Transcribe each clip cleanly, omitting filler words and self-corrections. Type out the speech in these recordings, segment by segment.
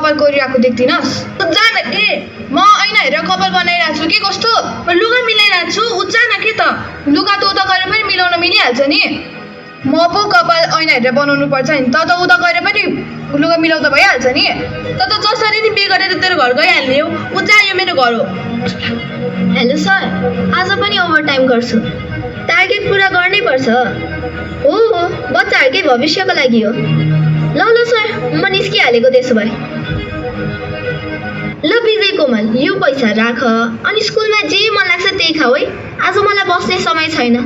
कपाल कोरिरहेको देख्दिनस् जान के म ऐना हेरेर कपाल बनाइरहेको छु के कस्तो लुगा मिलाइरहेको छु उचान के त लुगा त उता गएर पनि मिलाउन मिलिहाल्छ नि म पो कपाल ऐना हेरेर बनाउनु पर्छ नि त उता गएर पनि लुगा मिलाउँदा भइहाल्छ नि त जसरी नि बिहे गरेर तेरो घर गइहाल्ने हो उचा यो मेरो घर हो हेलो सर आज पनि ओभरटाइम गर्छु टार्गेट पुरा गर्नै पर्छ हो बच्चाहरूकै भविष्यको लागि हो ल सर म निस्किहालेको त्यसो भए ल विजय कोमल यो पैसा राख अनि स्कुलमा जे मन लाग्छ त्यही खाऊ है आज मलाई बस्ने समय छैन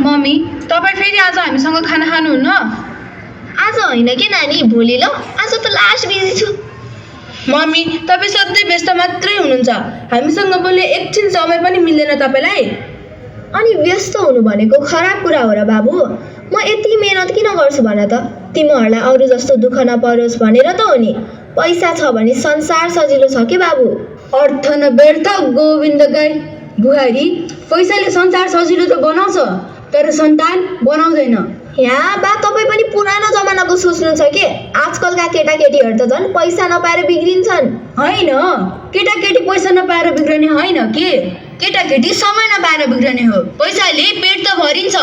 मम्मी तपाईँ फेरि आज हामीसँग खाना खानुहुन्न आज होइन के नानी भोलि ल आज त लास्ट बिजी छु मम्मी तपाईँ सधैँ व्यस्त मात्रै हुनुहुन्छ हामीसँग बोल्ने एकछिन समय पनि मिल्दैन तपाईँलाई अनि व्यस्त हुनु भनेको खराब कुरा हो र बाबु म यति मेहनत किन गर्छु भन त तिमीहरूलाई अरू जस्तो दुःख नपरोस् भनेर त हो नि पैसा छ भने संसार सजिलो छ के बाबु अर्थ नव्यर्थ गोविन्द गाई बुहारी पैसाले संसार सजिलो त बनाउँछ तर सन्तान बनाउँदैन यहाँ बा तपाईँ पनि पुरानो जमानाको सोच्नु छ के आजकलका केटाकेटीहरू त झन् पैसा नपाएर बिग्रिन्छन् होइन केटाकेटी पैसा नपाएर बिग्रने होइन के केटाकेटी समय नपाएर बिग्रने हो पैसाले पेट त भरिन्छ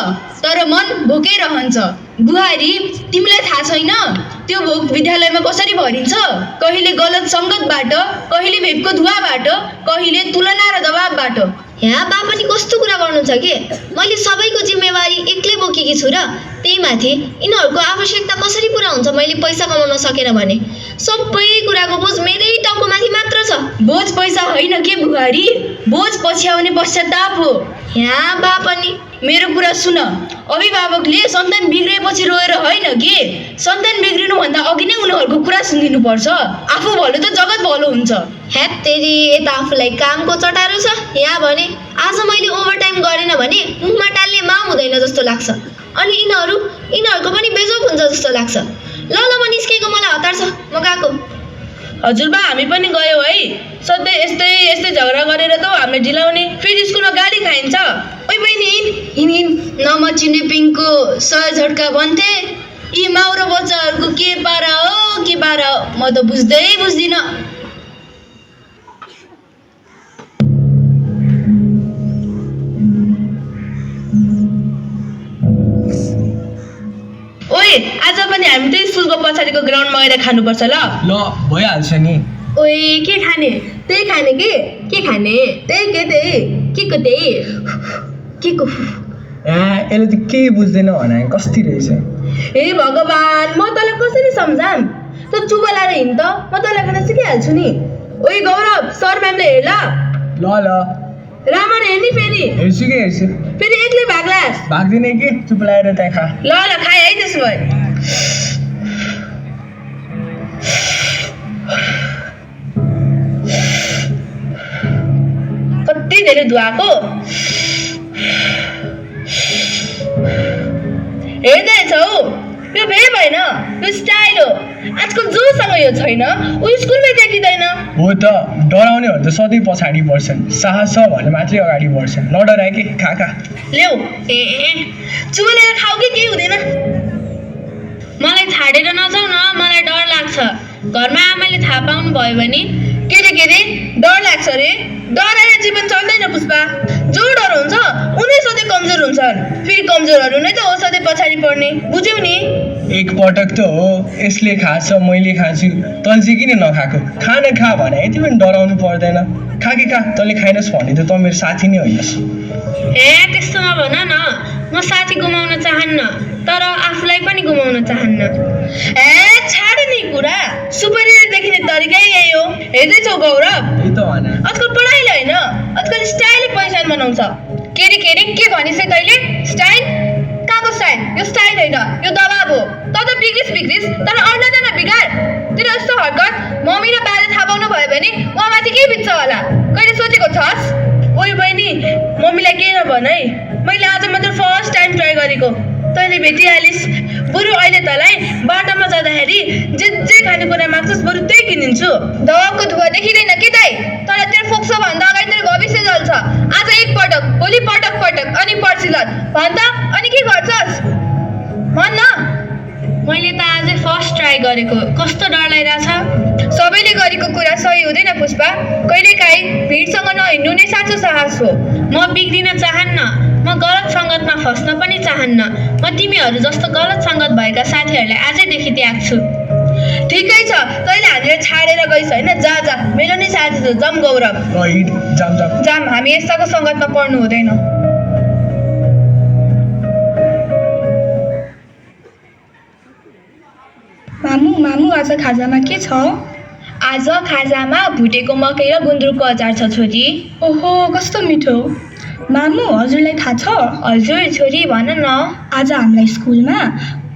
तर मन भोकै रहन्छ बुहारी तिमीलाई थाहा छैन त्यो भोक विद्यालयमा कसरी भरिन्छ कहिले गलत सङ्गतबाट कहिले भेपको धुवाबाट कहिले तुलना र दबाबबाट यहाँ बा पनि कस्तो कुरा गर्नुहुन्छ के मैले सबैको जिम्मेवारी एक्लै बोकेकी छु र त्यही माथि यिनीहरूको आवश्यकता कसरी पुरा हुन्छ मैले पैसा कमाउन सकेन भने सबै कुराको बोझ मेरै टाउकोमाथि मात्र छ बोझ पैसा होइन के बुहारी बोझ पछ्याउने पश्चाताप हो यहाँ बा पनि मेरो कुरा सुन अभिभावकले सन्तान बिग्रिएपछि रोएर होइन के सन्तान बिग्रिनुभन्दा अघि नै उनीहरूको कुरा सुनिदिनुपर्छ आफू भलो त जगत भलो हुन्छ हेत तेरी यता आफूलाई कामको चटारो छ यहाँ भने आज मैले ओभरटाइम गरेन भने मुखमा टाल्ने माम हुँदैन जस्तो लाग्छ अनि यिनीहरूको पनि बेजोग हुन्छ जस्तो लाग्छ ल म निस्केको मलाई हतार छ म गएको हजुरबा हामी पनि गयौँ है सधैँ यस्तै झगडा गरेर त हामीले ढिलाउने फेरि स्कुलमा गाली खाइन्छ ओइ बहिनी हिँड नमचिने पिङको सय झट्का भन्थे यी माउरो बच्चाहरूको के पारा हो म त बुझ्दिनँ ओए आज पनि हामी त्यही स्कुलको पछाडिको ग्राउन्डमा गएर खानुपर्छ ल भइहाल्छ नि ओए के खाने त्यही खाने के खाने त्यही के को त्यही के को यसले त केही बुझ्दैन भने कस्ती रहेछ हे भगवान् म तँलाई कसरी सम्झाम त चुप लाएर हिँड त म तँलाई गर्न सिकाइहाल्छु नि ओए गौरव सर म्यामले हेर ल रामन हेर्ने फेरि हेर्छु फेरि एक्लै भाग्लास भाग्दिनँ के चुप लाएर त्यहाँ खा ल खाए है त्यसो भए कति धेरै धुवाको हेर्दैछौ यो भे भएन यो स्टाइल हो आजकल जोसँग यो छैन ऊ स्कुलमै देखिँदैन हो त डराउनेहरू त सधैँ पछाडि पर्छन् साहस छ भने मात्रै अगाडि बढ्छन् नडराए कि खा ल्याऊ चुबलेर खाऊ कि केही हुँदैन मलाई छाडेर नजाऊ न मलाई डर लाग्छ घरमा आमाले थाहा पाउनु भयो भने के रे डर लाग्छ रे डराएर जीवन चल्दैन पुष्पा जो डर हुन्छ उनी सधैँ कमजोर हुन्छन् फेरि कमजोरहरू नै त हो सधैँ पछाडि पर्ने बुझ्यौ नि एकपटक त हो यसले खान्छ मैले खान्छु तैँले चाहिँ किन नखाएको खाना खा भने यति पनि डराउनु पर्दैन खा तैँले खाइनस् भने त मेरो साथी नै होइनस् त्यस्तो नभन न म साथी गुमाउन चाहन्न तर आफूलाई पनि गुमाउन चाहन्न छाड नि कुरा सुपरियर देखिने तरिकै यही हो हेर्दैछौ गौरव आजकल पढाइले होइन आजकल स्टाइलले पहिचान बनाउँछ के भनिस् तैँले स्टाइल कहाँको स्टाइल यो स्टाइल होइन यो दबाब हो त बिग्रिस तर अरूलाई त नबिगार तेरो यस्तो हरकत मम्मी र बाले थाहा पाउनु भयो भने उहाँमाथि के बित्छ होला कहिले सोचेको छस् ओइ बहिनी मम्मीलाई के नभन है मैले आज मात्र फर्स्ट टाइम ट्राई गरेको तैँले भेटिहालिस् बरु अहिले तँलाई बाटोमा जाँदाखेरि जे खानेकुरा माग्छस् बरु त्यही किनिदिन्छु दबाबको धुवा देखिँदैन के दाइ तर तेरो फोक्सो भन्दा अगाडि तेरो भविष्य जल्छ आज एकपटक भोलि पटक अनि पर्सिलत भन् त अनि के गर्छस् भन् न मैले त आजै फर्स्ट ट्राई गरेको कस्तो डर लागिरहेछ सबैले गरेको कुरा सही हुँदैन पुष्पा। कहिलेकाहीँ भिडसँग नहिँड्नु नै साँचो साहस हो। म बिग्रिन चाहन्न, म गलत सङ्गतमा फस्न पनि चाहन्न। म तिमीहरू जस्तो गलत सङ्गत भएका साथीहरूलाई आजैदेखि त्याग्छु। ठिकै छ, तैँले हामीलाई छाडेर गइस् होइन, जा जा, मेरो नै साथी छ, जम गौरव। हिँड, जाम जाम। जाम, हामी यस्ताको सङ्गतमा पर्नु हुँदैन। मामु आज खाजामा के छ? आज खाजामा भुटेको मकै र गुन्द्रुकको अचार छ छोरी। ओहो, कस्तो मिठो। मामु, हजुरलाई थाहा छ? हजुर छोरी भन न। आज हामीलाई स्कुलमा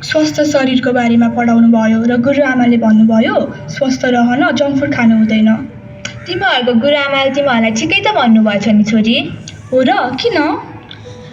स्वस्थ शरीरको बारेमा पढाउनु भयो र गुरुआमाले भन्नुभयो स्वस्थ रहन जङ्क फुड खानु हुँदैन। तिमीहरूको गुरुआमाले तिमीहरूलाई ठिकै त भन्नुभएछ नि छोरी। हो र, किन?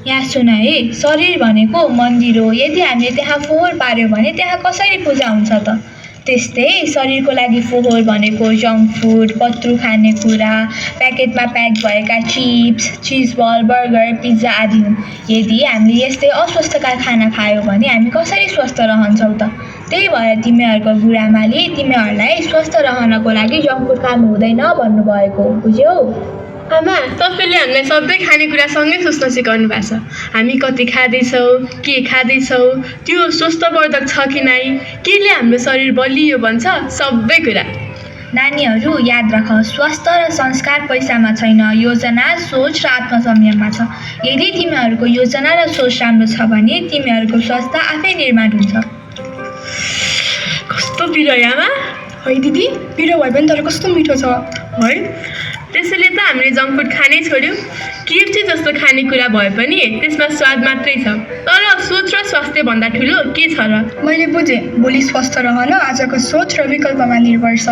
यहाँ सुन है, शरीर भनेको मन्दिर हो। यदि हामीले त्यहाँ फोहोर पार्यो भने त्यहाँ कसरी पूजा हुन्छ त? त्यस्तै शरीरको लागि फोहोर भनेको जङ्क फुड, पत्रु खाने कुरा, प्याकेटमा प्याक भएका चिप्स, चिज बल, बर्गर, पिज्जा आदि हुन्। यदि हामीले यस्तै अस्वस्थकर खाना खायो भने हामी कसरी स्वस्थ रहन्छौँ त? त्यही भएर तिमीहरूको गुरुआमाले तिमीहरूलाई स्वस्थ रहनको लागि जङ्क फुड खानु हुँदैन भन्नुभएको, बुझ्यौ? आमा, तपाईँले हामीलाई सबै खानेकुरा सँगै सोच्न सिकाउनु भएको छ। हामी कति खाँदैछौँ, के खाँदैछौँ, त्यो स्वस्थवर्धक छ कि नै, केले हाम्रो शरीर बलियो भन्छ, सबै कुरा। नानीहरू याद राख, स्वास्थ्य र संस्कार पैसामा छैन, योजना, सोच र आत्मसंयममा छ। यदि तिमीहरूको योजना र सोच राम्रो छ भने तिमीहरूको स्वास्थ्य आफै निर्माण हुन्छ। कस्तो पिरो आमा? है दिदी, पिरो भए पनि तर कस्तो मिठो छ है। त्यसैले त हामीले जङ्क फुड खानै छोड्यौँ। केएफसी जस्तो खानेकुरा भए पनि त्यसमा स्वाद मात्रै छ, तर सोच र स्वास्थ्य भन्दा ठुलो के छ र? मैले बुझेँ, भोलि स्वस्थ रहन आजको सोच र विकल्पमा निर्भर छ।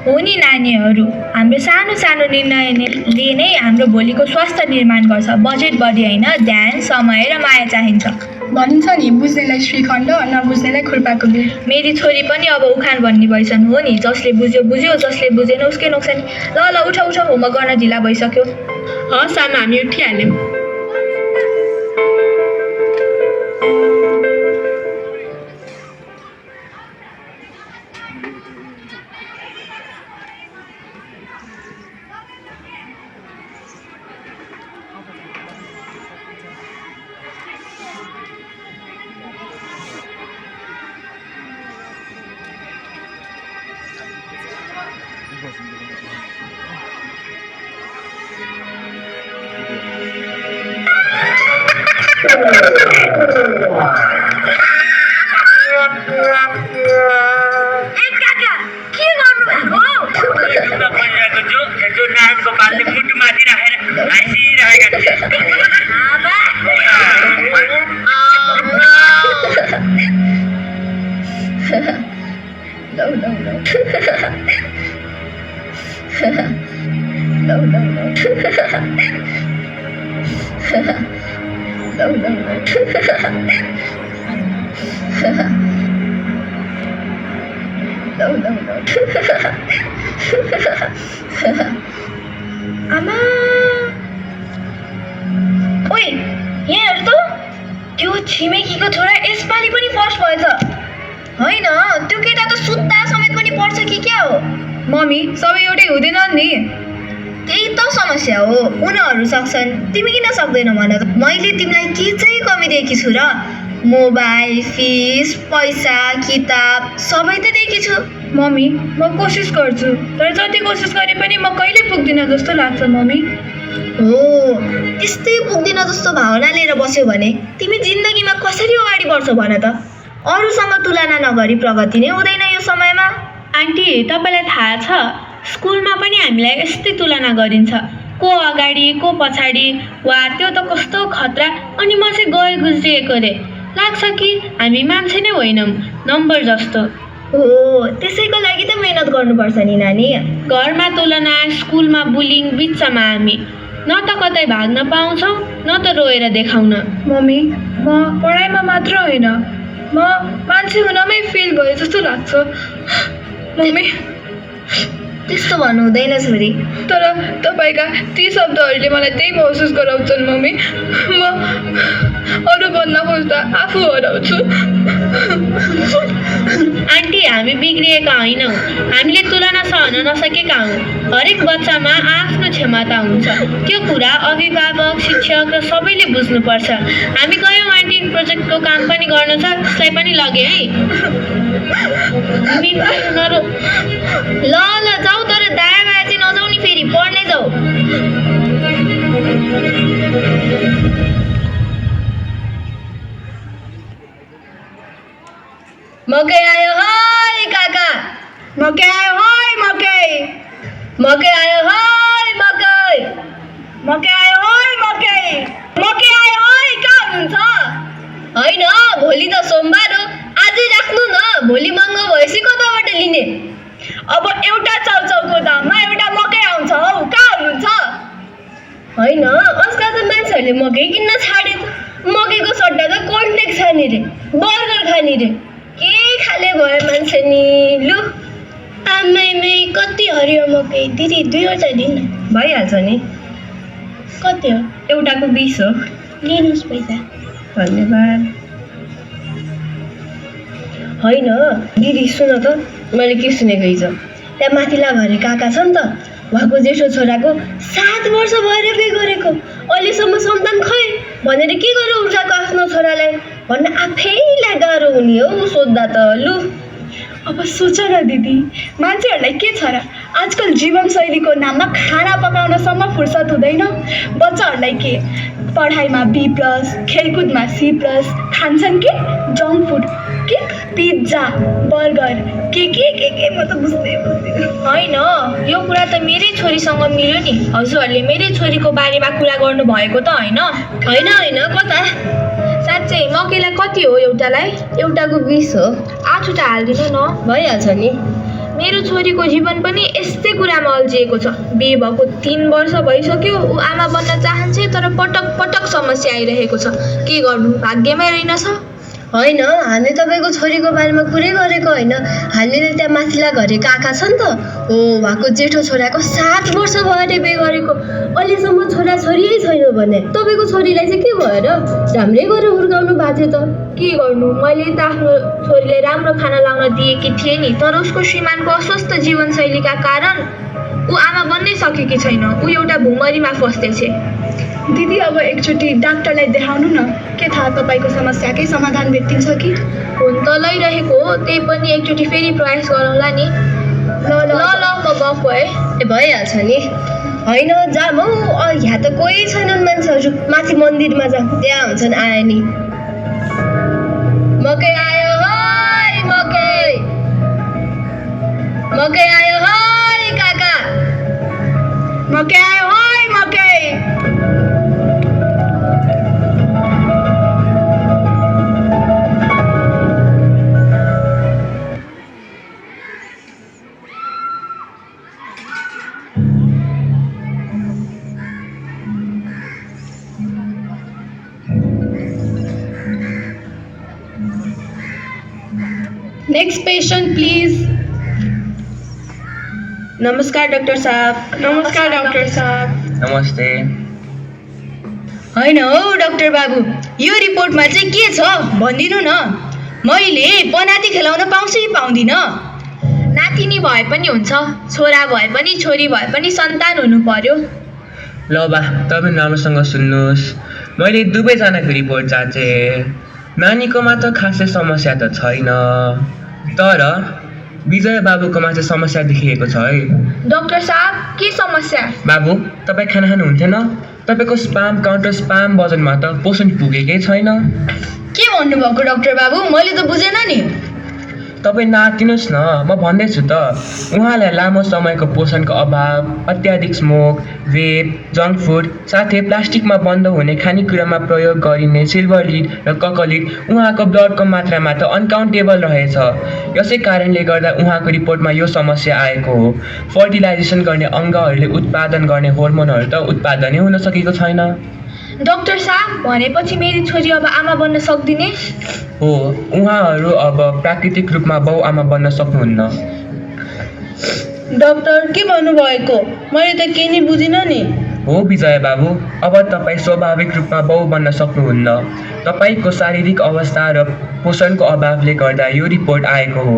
हो नि नानीहरू, हाम्रो सानो सानो निर्णयले नै हाम्रो भोलिको स्वास्थ्य निर्माण गर्छ। बजेट बढी होइन, ध्यान, समय र माया चाहिन्छ। भनिन्छ नि, बुझ्नेलाई श्रीखण्ड, नबुझ्नेलाई खुर्पाको बिल। मेरी छोरी पनि अब उखान भन्ने भइसन्। हो नि, जसले बुझ्यो बुझ्यो, जसले बुझेन उसकै नोक्सानी। ल ल, उठ उठ, होमवर्क गर्न ढिला भइसक्यो। हस् आमा, हामी उठिहाल्यौँ। आमा, ओइ यहाँ हेर त, त्यो छिमेकीको छोरा यसपालि पनि फर्स्ट भएछ। होइन, त्यो केटा त सुत्दा समेत पनि पढ्छ कि क्या हो? मम्मी, सबै एउटै हुँदैन नि। त्यही त समस्या हो, उनीहरू सक्छन्, तिमी किन सक्दैनौ भन त? मैले तिमीलाई के चाहिँ कमी दिएकी छु र? मोबाइल, फिस, पैसा, किताब सबै त दिएकी छु। मम्मी, म कोसिस गर्छु, तर जति कोसिस गरे पनि म कहिले पुग्दिनँ जस्तो लाग्छ मम्मी। हो, त्यस्तै पुग्दिनँ जस्तो भावना लिएर बस्यौ भने तिमी जिन्दगीमा कसरी अगाडि बढ्छौ भन त? अरूसँग तुलना नगरी प्रगति नै हुँदैन यो समयमा। आन्टी, तपाईँलाई थाहा छ, स्कुलमा पनि हामीलाई यस्तै तुलना गरिन्छ, को अगाडि को पछाडि। वा, त्यो त कस्तो खतरा। अनि म चाहिँ गए गुज्रिएको रे। लाग्छ कि हामी मान्छे नै होइनौँ, नम्बर जस्तो। हो, त्यसैको लागि त मेहनत गर्नुपर्छ नि नानी। घरमा तुलना, स्कुलमा बुलिङ, बिचमा हामी। न त कतै भाग्न पाउँछौँ, न त रोएर देखाउन। मम्मी, म पढाइमा मात्र होइन, म मान्छे हुनमै फेल भयो जस्तो लाग्छ। मम्मी, त्यस्तो भन्नु हुँदैन छोरी। तर तपाईँका ती शब्दहरूले मलाई त्यही महसुस गराउँछन् मम्मी। म अरू भन्न खोज्दा आफू हराउँछु। आन्टी हामी बिग्रिएका होइनौँ, हामीले तुलना सहन नसकेका हौँ। हरेक बच्चामा आफ्नो क्षमता हुन्छ, त्यो कुरा अभिभावक शिक्षक र सबैले बुझ्नुपर्छ। हामी गयौँ आन्टी, प्रोजेक्टको काम पनि गर्नु छ, त्यसलाई पनि लगे है। ल जाऊ, तर दाया बाया चाहिँ नजाऊ नि, फेरि पढ्नै जाऊ। मकै आयो है काका, मकै आयो है मकै, मकै आयो है मकै, मकै आयो है मकै, मकै आयो है। कहाँ हुनुहुन्छ? होइन भोलि त सोमबार हो, आजै राख्नु न, भोलि महँगो भएपछि कताबाट लिने? अब एउटा चाउचाउको दाममा एउटा मकै आउँछ हौ, कहाँ हुनुहुन्छ? होइन आजकल त मान्छेहरूले मकै किन्न छाडे, मकैको सट्टा त कन्टेक्स खाने रे, बर्गर खाने रे, के खाले भयो मान्छे नि। लु आमै कति हरियो मकै दिदी, 2वटा दिन भइहाल्छ नि। कति हो? एउटाको 20 हो। लिनुहोस् पैसा। धन्यवाद। होइन दिदी सुन त, मैले के सुनेको हिजो, त्यहाँ माथिल्ला घरे काका छ नि त, उहाँको जेठो छोराको 7 वर्ष भएर बिहे गरेको, अहिलेसम्म सन्तान खै भनेर के गर्यो उठाएको आफ्नो छोरालाई भन्न आफैलाई गाह्रो हुने हो सोद्धा त। लु अब सोच न दिदी, मान्छेहरूलाई के छ र, आजकल जीवनशैलीको नाममा खाना पकाउनसम्म फुर्सद हुँदैन। बच्चाहरूलाई के पढाइमा B+, खेलकुदमा C+, खान्छन् के जङ्क फुड, के पिज्जा बर्गर, के म त बुझ्दिनँ। होइन यो कुरा त मेरै छोरीसँग मिल्यो नि, हजुरहरूले मेरै छोरीको बारेमा कुरा गर्नुभएको त होइन? होइन कता साँच्चै मकैलाई कति हो एउटालाई? एउटाको 20 हो। 8वटा हालिदिनु न, भइहाल्छ नि। मेरो छोरीको जीवन पनि यस्तै कुरामा अल्झिएको छ। बिहे भएको 3 वर्ष भइसक्यो, ऊ आमा बन्न चाहन्छ तर पटक समस्या आइरहेको छ। के गर्नु, भाग्यमै रहेनछ। होइन हामीले तपाईँको छोरीको बारेमा कुरै गरेको होइन, हामीले त्यहाँ माथिल्ला घरे काका छ नि त, हो उहाँको जेठो छोराको 7 वर्ष भएर बिहे गरेको, अहिलेसम्म छोराछोरी छैन भने तपाईँको छोरीलाई चाहिँ के भएर राम्रै गरेर हुर्काउनु भएको थियो त। के गर्नु, मैले त आफ्नो छोरीलाई राम्रो खाना लाउन दिएकी थिएँ नि, तर उसको श्रीमानको अस्वस्थ जीवनशैलीका कारण ऊ आमा बन्नै सकेकी छैन। ऊ एउटा भुमरीमा फस्दैछ। दिदी अब एकचोटि डाक्टरलाई देखाउनु न, के थाहा तपाईँको समस्याकै समाधान भेटिन्छ कि। हुन त लैरहेको हो, त्यही पनि एकचोटि फेरि प्रयास गरौँला नि। ल म गएको है। भइहाल्छ नि। होइन जाम हौ, यहाँ त कोही छैनन् मान्छेहरू, माथि मन्दिरमा जाम, त्यहाँ हुन्छन् आए नि। मकै आयो है मकै, मकै आयो है काका, मकै आयो है मकै। Next patient please. नमस्कार डॉक्टर साहब। नमस्कार डॉक्टर साहब। नमस्ते। होइन हौ डाक्टर बाबु, यो रिपोर्टमा चाहिँ के छ भनिदिनु न, मैले पनाती खेलाउन पाउँछु कि पाउँदिनँ? नातिनी भए पनि हुन्छ, छोरा भए पनि छोरी भए पनि सन्तान हुनु पर्यो। ल बा, तपाईँ राम्रोसँग सुन्नुहोस्, मैले दुवैजनाको रिपोर्ट जाँचेँ, नानीकोमा त खासै समस्या त छैन, तर विजय बाबुकोमा चाहिँ समस्या देखिएको छ है। डाक्टर साहब के समस्या? बाबु तपाईँ खाना खानुहुन्थेन, तपाईँको स्पाम काउन्टर स्पाम वजनमा त पोषण पुगेकै छैन। के भन्नुभएको डाक्टर बाबु, मैले त बुझेन नि। तपाईँ नआत्तिनुहोस् न, म भन्दैछु त, उहाँलाई लामो समयको पोषणको अभाव, अत्याधिक स्मोक, वेप, जङ्क फुड साथै प्लास्टिकमा बन्द हुने खानेकुरामा प्रयोग गरिने सिल्भर लिड र ककलिड उहाँको ब्लडको मात्रामा त अनकाउन्टेबल रहेछ। यसै कारणले गर्दा उहाँको रिपोर्टमा यो समस्या आएको हो। फर्टिलाइजेसन गर्ने अङ्गहरूले उत्पादन गर्ने होर्मोनहरू त उत्पादनै हुन सकेको छैन। डाक्टर साहब भनेपछि मेरी छोरी अब आमा बन्न सक्दिने? हो, उहाँहरू अब प्राकृतिक रूपमा बाउ आमा बन्न सक्नुहुन्न। डाक्टर के भन्नुभएको? मैले त केही नि बुझिनँ नि। हो विजय बाबु, अब तपाईँ स्वाभाविक रूपमा बाउ बन्न सक्नुहुन्न। तपाईँको शारीरिक अवस्था र पोषणको अभावले गर्दा यो रिपोर्ट आएको हो।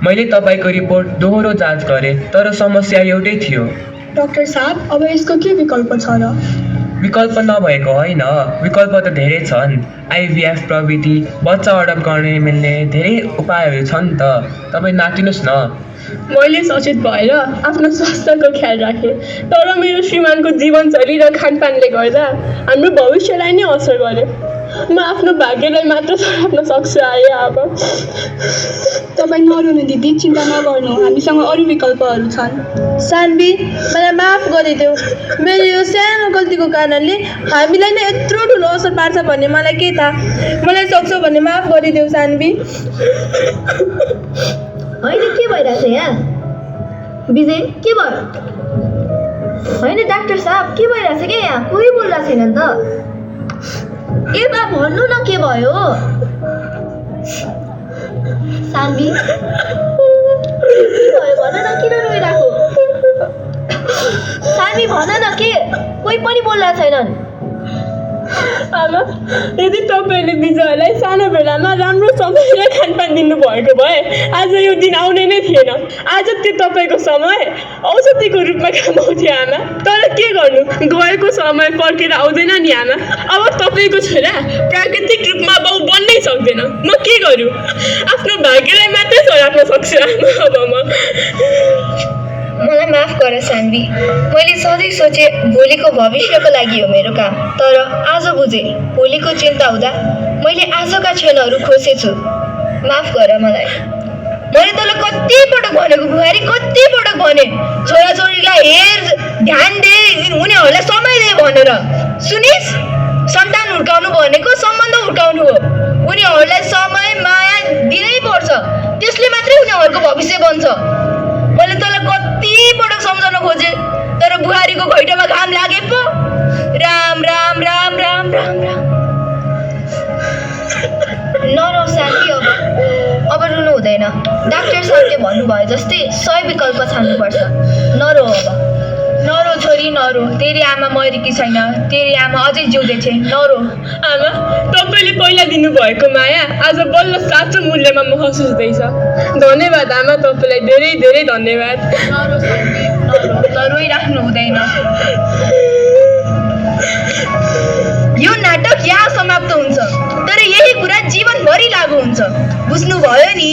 मैले तपाईँको रिपोर्ट दोहोरो जाँच गरेँ, तर समस्या एउटै थियो। डाक्टर साहब, अब यसको के विकल्प छ र? विकल्प नभएको होइन, विकल्प त धेरै छन्। आइभीएफ प्रविधि, बच्चा अडप गर्ने मिल्ने धेरै उपायहरू छन् त। तपाईँ नातिनुहोस् न। मैले सचेत भएर आफ्नो स्वास्थ्यको ख्याल राखेँ, तर मेरो श्रीमानको जीवनशैली र खानपानले गर्दा हाम्रो भविष्यलाई नै असर गर्यो। म आफ्नो भाग्यलाई मात्र सराप्न सक्छु आए अब। तपाईँ नरुनु दिदी, चिन्ता नगर्नु, हामीसँग अरू विकल्पहरू छन्। सान्वी, मलाई माफ गरिदेऊ। मेरो यो सानो गल्तीको कारणले हामीलाई नै यत्रो ठुलो असर पार्छ भन्ने मलाई के थाहा। मलाई सक्छौ भने माफ गरिदेऊ सान्वी। होइन, के भइरहेछ यहाँ? विजय, के भयो? होइन डाक्टर साहब, के भइरहेछ क्या यहाँ? कोही बोल्दा छैन त। ए बा, भन्नु न के भयो? सान्वी, के भयो भन न, किन रोइरहेको? सान्वी भन न, के कोही पनि बोल्दा छैनन्? आमा, यदि तपाईँले विजयलाई सानो बेलामा राम्रो समय र खानपान दिनुभएको भए आज यो दिन आउने नै थिएन। आज त्यो तपाईँको समय औषधिको रूपमा काम आउँथ्यो आमा। तर के गर्नु, गएको समय फर्केर आउँदैन नि आमा। अब तपाईँको छोरा प्राकृतिक रूपमा बाउ बन्नै सक्दैन। म के गरौँ? आफ्नो भाग्यलाई मात्रै सराप्न सक्छु आमा अब म। मलाई माफ गर सान्वी, मैले सधैँ सोचे भोलिको भविष्यको लागि हो मेरो काम, तर आज बुझेँ भोलिको चिन्ता हुँदा मैले आजका क्षणहरू खोसेछु। माफ गर मलाई। मैले तँलाई कति पटक भनेको बुहारी, कति पटक भने छोराछोरीलाई हेर, ध्यान दे, उनीहरूलाई समय दे भनेर। सुनिस्, सन्तान हुर्काउनु भनेको सम्बन्ध हुर्काउनु हो। उनीहरूलाई समय माया दिनै पर्छ, त्यसले मात्रै उनीहरूको भविष्य बन्छ। मैले तँलाई कति पटक सम्झाउन खोजे, तर बुहारीको घैँटामा घाम लागे पो। राम राम राम राम राम राम। नरौ साथी, अब रुनु हुँदैन। डाक्टर साहबले भन्नुभयो जस्तै 100 विकल्प छान्नुपर्छ। नरो अब, नरो छोरी नरो। तेरी आमा मरेकी छैन, तेरी आमा अझै जिउँदै छे। नरो आमा, तपाईँले पहिला दिनुभएको माया आज बल्ल साँचो मूल्यमा महसुस हुँदैछ। धन्यवाद आमा, तपाईँलाई धेरै धेरै धन्यवाद। नरो साथी, नरो। त रोइराख्नु हुँदैन। यो नाटक यहाँ समाप्त हुन्छ, तर यही कुरा जीवनभरि लागु हुन्छ। बुझ्नुभयो नि?